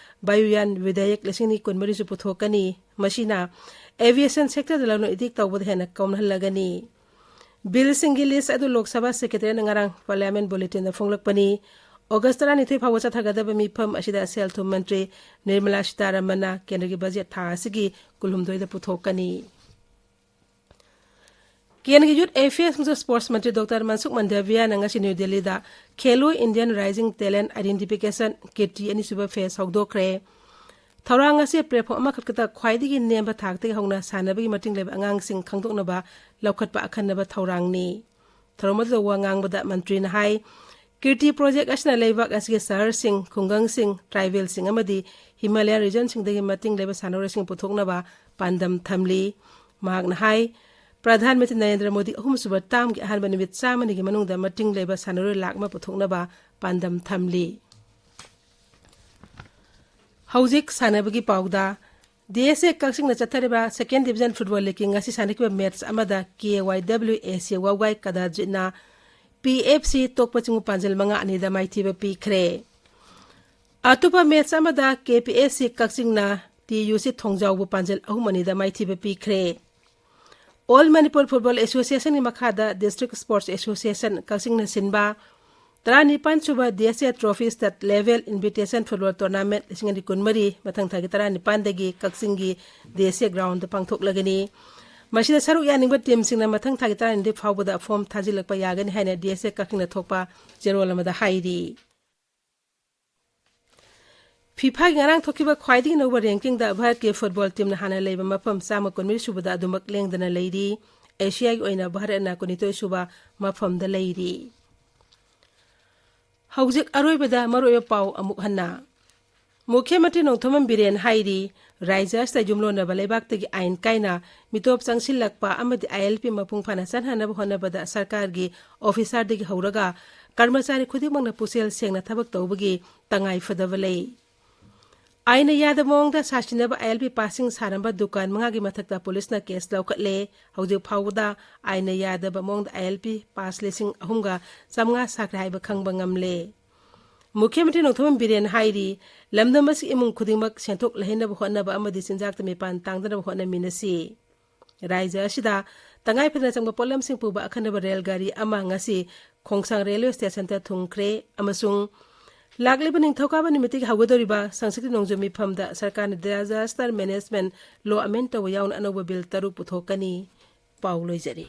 ꯕꯥꯌꯨꯌꯥꯟ ꯚꯤꯙꯦꯌꯛ ꯂꯤꯁꯤꯡ ꯑꯅꯤ ꯀꯨꯟꯃꯔꯤꯁꯨ ꯄꯨꯊꯣꯛꯀꯅꯤ꯫ ꯃꯁꯤꯅ aviation sectorꯗ ꯂꯂꯣꯟ ꯏꯇꯤꯛ ꯇꯧꯕꯗ ꯍꯦꯟꯅ ꯀꯣꯝꯍꯜꯂꯒꯅꯤ꯫ ꯕꯤꯜꯁꯤꯡꯒꯤ ꯂꯤꯁ ꯑꯗꯨ ꯂꯣꯛ ꯁꯚꯥ ꯁꯦꯀ꯭ꯔꯦꯇꯔꯤꯌꯦꯠꯅ ꯉꯔꯥꯡ ꯄꯥꯔꯂꯤꯌꯥꯃꯦꯟ ꯕꯨꯂꯦꯇꯤꯟꯗ ꯐꯣꯡꯂꯛꯄꯅꯤ꯫ ꯑꯣꯒꯁ ꯇꯔꯥꯅꯤꯊꯣꯏ ꯐꯥꯎꯕ ꯆꯠꯊꯒꯗꯕ ꯃꯤꯐꯝ ꯑꯁꯤꯗ ꯁꯦꯜ ꯊꯨꯝ ꯃꯟꯇ꯭ꯔꯤ ꯅꯤꯔꯃꯂꯥ ꯁꯤꯇꯥꯔꯥꯃꯟꯅ ꯀꯦꯟꯗ꯭ꯔꯒꯤ ꯕꯖꯦꯠ ꯊꯥ ꯑꯁꯤꯒꯤ ꯀꯨꯟꯍꯨꯝꯗꯣꯏꯗ ꯄꯨꯊꯣꯛꯀꯅꯤ꯫ ꯀꯦꯟꯗ꯭ꯔꯒꯤ ꯌꯨꯊ ꯑꯦꯐꯤꯌꯔꯁ ꯑꯃꯁꯨꯡ ꯁ꯭ꯄꯣꯔꯠꯁ ꯃꯟꯇ꯭ꯔꯤ ꯗꯣꯛꯇꯔ ꯃꯟꯁꯨꯈ ꯃꯟꯗꯥꯚꯤꯌꯥꯅ ꯉꯁꯤ ꯅ꯭ꯌꯨ ꯗꯦꯜꯂꯤꯗ ꯈꯦꯂꯣ ꯏꯟꯗꯤꯌꯟ ꯔꯥꯏꯖꯤꯡ ꯇꯦꯂꯦꯟꯠ ꯑꯥꯏꯗꯦꯟꯇꯤꯐꯤꯀꯦꯁꯟ ꯀꯤꯔꯇꯤ ꯑꯅꯤꯁꯨꯕ ꯐꯦꯁ ꯍꯧꯗꯣꯛꯈ꯭ꯔꯦ꯫ ꯊꯧꯔꯥꯡ ꯑꯁꯤ ꯄ꯭ꯂꯦꯠꯐꯣꯝ ꯑꯃꯈꯛꯇꯗ ꯈ꯭ꯋꯥꯏꯗꯒꯤ ꯅꯦꯝꯕ ꯊꯥꯛꯇꯒꯤ ꯍꯧꯅ ꯁꯥꯟꯅꯕꯒꯤ ꯃꯇꯤꯡ ꯂꯩꯕ ꯑꯉꯥꯡꯁꯤꯡ ꯈꯪꯗꯣꯛꯅꯕ ꯂꯧꯈꯠꯄ ꯑꯈꯟꯅꯕ ꯊꯧꯔꯥꯡꯅꯤ꯫ ꯊꯧꯔꯝ ꯑꯗꯨꯗ ꯋꯥ ꯉꯥꯡꯕꯗ ꯃꯟꯇ꯭ꯔꯤꯅ ꯍꯥꯏ, ꯀꯤꯔꯇꯤ ꯄ꯭ꯔꯣꯖꯦꯛ ꯑꯁꯤꯅ ꯂꯩꯕꯥꯛ ꯑꯁꯤꯒꯤ ꯁꯍꯔꯁꯤꯡ, ꯈꯨꯡꯒꯪꯁꯤꯡ, ꯇ꯭ꯔꯥꯏꯕꯦꯜꯁꯤꯡ ꯑꯃꯗꯤ ꯍꯤꯃꯥꯂꯌꯥꯟ ꯔꯤꯖꯟꯁꯤꯡꯗꯒꯤ ꯃꯇꯤꯡ ꯂꯩꯕ ꯁꯥꯟꯅꯔꯣꯏꯁꯤꯡ ꯄꯨꯊꯣꯛꯅꯕ ꯄꯥꯟꯗꯝ ꯊꯝꯂꯤ꯫ ꯃꯍꯥꯛꯅ ꯍꯥꯏ, ꯄ꯭ꯔꯙꯥꯟ ꯃꯟꯇ꯭ꯔꯤ ꯅꯔꯦꯟꯗ꯭ꯔ ꯃꯣꯗꯤ ꯑꯍꯨꯝꯁꯨꯕ ꯇꯥꯔꯝꯒꯤ ꯑꯍꯥꯟꯕ ꯅꯨꯃꯤꯠ ꯆꯥꯝꯃꯅꯤꯒꯤ ꯃꯅꯨꯡꯗ ꯃꯇꯤꯡ ꯂꯩꯕ ꯁꯥꯟꯅꯔꯣꯏ ꯂꯥꯈ ꯑꯃ ꯄꯨꯊꯣꯛꯅꯕ ꯄꯥꯟꯗꯝ ꯊꯝꯂꯤ꯫ ꯍꯧꯖꯤꯛ ꯁꯥꯟꯅꯕꯒꯤ ꯄꯥꯎꯗ, ꯗꯤ ꯑꯦꯁ ꯑꯦ ꯀꯛꯆꯤꯡꯅ ꯆꯠꯊꯔꯤꯕ ꯁꯦꯀꯦꯟ ꯗꯤꯕꯤꯖꯟ ꯐꯨꯠꯕꯣꯜ ꯂꯤꯒꯀꯤ ꯉꯁꯤ ꯁꯥꯟꯅꯈꯤꯕ ꯃꯦꯠꯆ ꯑꯃꯗ ꯀꯦ ꯋꯥꯏ ꯗꯕ꯭ꯂꯤꯎ ꯑꯦ ꯁꯤ ꯋꯥꯎꯒꯥꯏ ꯀꯗꯥꯖꯤꯠꯅ ꯄꯤ ꯑꯦꯐ ꯁꯤ ꯇꯣꯛꯄ ꯆꯤꯡꯕꯨ ꯄꯥꯟꯖꯜ ꯃꯉꯥ ꯑꯅꯤꯗ ꯃꯥꯏꯊꯤꯕ ꯄꯤꯈ꯭ꯔꯦ꯫ ꯑꯇꯣꯞꯄ ꯃꯦꯠꯆ ꯑꯃꯗ K P S C ꯀꯛꯆꯤꯡꯅ T U ꯁꯤ ꯊꯣꯡꯖꯥꯎꯕꯨ ꯄꯥꯟꯖꯜ ꯑꯍꯨꯝ ꯑꯅꯤꯗ ꯃꯥꯏꯊꯤꯕ ꯄꯤꯈ꯭ꯔꯦ꯫ ꯑꯣꯜ ꯃꯅꯤꯄꯨꯔ ꯐꯨꯠꯕꯣꯜ ꯑꯦꯁꯣꯁꯤꯌꯦꯁꯟꯒꯤ ꯃꯈꯥꯗ ꯗꯤꯁꯇ꯭ꯔꯤꯛ ꯁ꯭ꯄꯣꯔꯠꯁ ꯑꯦꯁꯣꯁꯤꯌꯦꯁꯟ ꯀꯛꯆꯤꯡꯅ ꯁꯤꯟꯕ ꯇꯔꯥꯅꯤꯄꯥꯟ ꯁꯨꯕ D S A trophy state level invitation football tournament ꯂꯤꯁꯤꯡ ꯑꯅꯤ ꯀꯨꯟꯃꯔꯤ ꯃꯊꯪ ꯊꯥꯒꯤ ꯇꯔꯥꯅꯤꯄꯥꯟꯗꯒꯤ ꯀꯛꯆꯤꯡꯒꯤ ꯗꯤ ꯑꯦꯁ ꯑꯦ ꯒ꯭ꯔꯥꯎꯟꯗ ꯄꯥꯡꯊꯣꯛꯂꯒꯅꯤ꯫ ꯃꯁꯤꯗ ꯁꯔꯨꯛ ꯌꯥꯅꯤꯡꯕ ꯇꯤꯝꯁꯤꯡꯅ ꯃꯊꯪ ꯊꯥꯒꯤ ꯇꯔꯥꯅꯤꯊꯣꯏ ꯐꯥꯎꯕꯗ ꯐꯣꯔꯝ ꯊꯥꯖꯤꯜꯂꯛꯄ ꯌꯥꯒꯅꯤ ꯍꯥꯏꯅ ꯗꯤ ꯑꯦꯁ ꯑꯦ ꯀꯛꯆꯤꯡꯅ ꯊꯣꯛꯄ ꯆꯦꯔꯣꯜ ꯑꯃꯗ ꯍꯥꯏꯔꯤ꯫ ꯐꯤꯐꯥꯒꯤ ꯉꯔꯥꯡ ꯊꯣꯛꯈꯤꯕ ꯈ꯭ꯋꯥꯏꯗꯒꯤ ꯅꯧꯕ ꯔꯦꯡꯀꯤꯡꯗ ꯚꯥꯔꯠꯀꯤ ꯐꯨꯠꯕꯣꯜ ꯇꯤꯝꯅ ꯍꯥꯟꯅ ꯂꯩꯕ ꯃꯐꯝ ꯆꯥꯝꯃ ꯀꯨꯟꯃꯔꯤ ꯁꯨꯕꯗ ꯑꯗꯨꯃꯛ ꯂꯦꯡꯗꯅ ꯂꯩꯔꯤ꯫ ꯑꯦꯁꯤꯌꯥꯒꯤ ꯑꯣꯏꯅ ꯚꯥꯔꯠꯅ ꯀꯨꯟꯅꯤꯊꯣꯏ ꯁꯨꯕ ꯃꯐꯝꯗ ꯂꯩꯔꯤ꯫ ꯍꯧꯖꯤꯛ ꯑꯔꯣꯏꯕꯗ ꯃꯔꯨꯑꯣꯏꯕ ꯄꯥꯎ ꯑꯃꯨꯛ ꯍꯟꯅ꯫ ꯃꯨꯈ꯭ꯌ ꯃꯟꯇ꯭ꯔꯤ ꯅꯣꯡꯊꯣꯝꯕꯝ ꯕꯤꯔꯦꯟ ꯍꯥꯏꯔꯤ, ꯔꯥꯏꯖ꯭ꯌ ꯑꯁꯤꯗ ꯌꯨꯝꯂꯣꯟꯅꯕ ꯂꯩꯕꯥꯛꯇꯒꯤ ꯑꯥꯏꯟ ꯀꯥꯏꯅ ꯃꯤꯇꯣꯞ ꯆꯪꯁꯤꯜꯂꯛꯄ ꯑꯃꯗꯤ ꯑꯥꯏ ꯑꯦꯜ ꯄꯤ ꯃꯄꯨꯡ ꯐꯥꯅ ꯆꯠꯍꯟꯅꯕ ꯍꯣꯠꯅꯕꯗ ꯁꯔꯀꯥꯔꯒꯤ ꯑꯣꯐꯤꯁꯥꯔꯗꯒꯤ ꯍꯧꯔꯒ ꯀꯔꯃꯆꯥꯔꯤ ꯈꯨꯗꯤꯡꯃꯛꯅ ꯄꯨꯛꯆꯦꯜ ꯁꯦꯡꯅ ꯊꯕꯛ ꯇꯧꯕꯒꯤ ꯇꯉꯥꯏ ꯐꯗꯕ ꯂꯩ꯫ ꯑꯥꯏꯟꯅ ꯌꯥꯗꯕ ꯃꯑꯣꯡꯗ ꯁꯥꯁꯤꯟꯅꯕ ꯑꯥꯏ ꯑꯦꯜ ꯄꯤ ꯄꯥꯁꯁꯤꯡ ꯁꯥꯔꯝꯕ ꯗꯨꯀꯥꯟ ꯃꯉꯥꯒꯤ ꯃꯊꯛꯇ ꯄꯨꯂꯤꯁꯅ ꯀꯦꯁ ꯂꯧꯈꯠꯂꯦ꯫ ꯍꯧꯖꯤꯛ ꯐꯥꯎꯕꯗ ꯑꯥꯏꯟꯅ ꯌꯥꯗꯕ ꯃꯑꯣꯡꯗ ꯑꯥꯏ ꯑꯦꯜ ꯄꯤ ꯄꯥꯁ ꯂꯤꯁꯤꯡ ꯑꯍꯨꯝꯒ ꯆꯥꯃꯉꯥ ꯁꯥꯈ꯭ꯔꯦ ꯍꯥꯏꯕ ꯈꯪꯕ ꯉꯝꯂꯦ꯫ ꯃꯨꯈ꯭ꯌ ꯃꯟꯇ꯭ꯔꯤ ꯅꯣꯡꯊꯣꯝꯕꯝ ꯕꯤꯔꯦꯟ ꯍꯥꯏꯔꯤ, ꯂꯝꯗꯝ ꯑꯁꯤꯒꯤ ꯏꯃꯨꯡ ꯈꯨꯗꯤꯡꯃꯛ ꯁꯦꯟꯊꯣꯛ ꯂꯩꯍꯟꯅꯕ ꯍꯣꯠꯅꯕ ꯑꯃꯗꯤ ꯆꯤꯟꯖꯥꯛꯇ ꯃꯤꯄꯥꯟ ꯇꯥꯡꯗꯅꯕ ꯍꯣꯠꯅꯃꯤꯟꯅꯁꯤ꯫ ꯔꯥꯏꯖ꯭ꯌ ꯑꯁꯤꯗ ꯇꯉꯥꯏ ꯐꯗꯅ ꯆꯪꯕ ꯄꯣꯠꯂꯝꯁꯤꯡ ꯄꯨꯕ ꯑꯈꯟꯅꯕ ꯔꯦꯜ ꯒꯥꯔꯤ ꯑꯃ ꯉꯁꯤ ꯈꯣꯡꯁꯥꯡ ꯔꯦꯜꯋꯦ ꯁ꯭ꯇꯦꯁꯟꯗ ꯊꯨꯡꯈ꯭ꯔꯦ ꯑꯃꯁꯨꯡ ꯂꯥꯛꯂꯤꯕ ꯅꯤꯡꯊꯧꯀꯥꯕ ꯅꯨꯃꯤꯠꯇꯒꯤ ꯍꯧꯒꯗꯧꯔꯤꯕ ꯁꯪꯁꯀ꯭ꯔꯤꯠ ꯅꯣꯡꯖꯨ ꯃꯤꯐꯝꯗ ꯁꯔꯀꯥꯔꯅ disaster management law amend ꯇꯧꯕ ꯌꯥꯎꯅ ꯑꯅꯧꯕ ꯕꯤꯜ ꯇꯔꯨꯛ ꯄꯨꯊꯣꯛꯀꯅꯤ꯫ ꯄꯥꯎ ꯂꯣꯏꯖꯔꯦ꯫